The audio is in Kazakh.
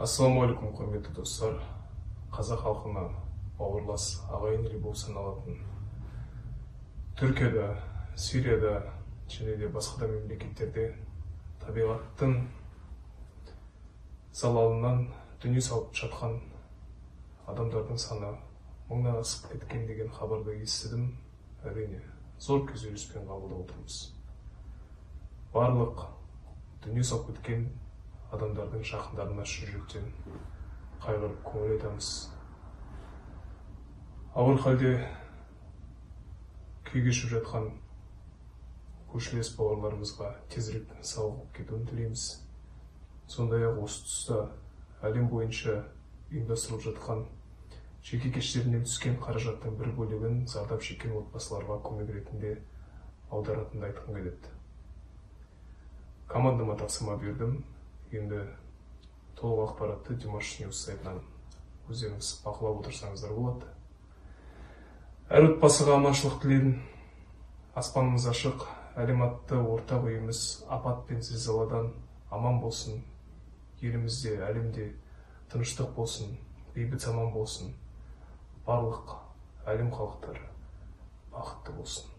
Ассалаумағалейкум, құрметті достар! Қазақ халқына бауырлас ағайын ел болып саналатын Түркияда, Сирияда және де басқа да мемлекеттерде табиғаттың залалынан дүние салып жатқан адамдардың саны мыңнан асып кеткен деген хабарды естідім. Әрине, зор күйзеліспен қабылдап отырмыз. Барлық дүние салып кеткен адамдардың жақындарына шын жүректен қайғырып көңіл айтамыз. Ауыр халде күй кешіп жатқан көршілес бауырларымызға тезірек сауығып кетуін тілейміз. Сондай-ақ осы тұста әлем бойынша ұйымдастырылып жатқан жеке кештерінен түскен қаражаттың бір бөлігін зардап шеккен отбасыларға көмек ретінде аударатынын айтқым келеді. Командама тапсырма бердім. Енді толық ақпаратты Димаш Ньюс сайтынан өздеріңіз бақылап отырсаңыздар болады. Әр отбасыға аманшылық тілеймін. Аспанымыз ашық, әлем атты ортақ үйіміз апат пен зілзаладан аман болсын. Елімізде, әлемде тыныштық болсын, бейбіт заман болсын. Барлық әлем халықтары бақытты болсын.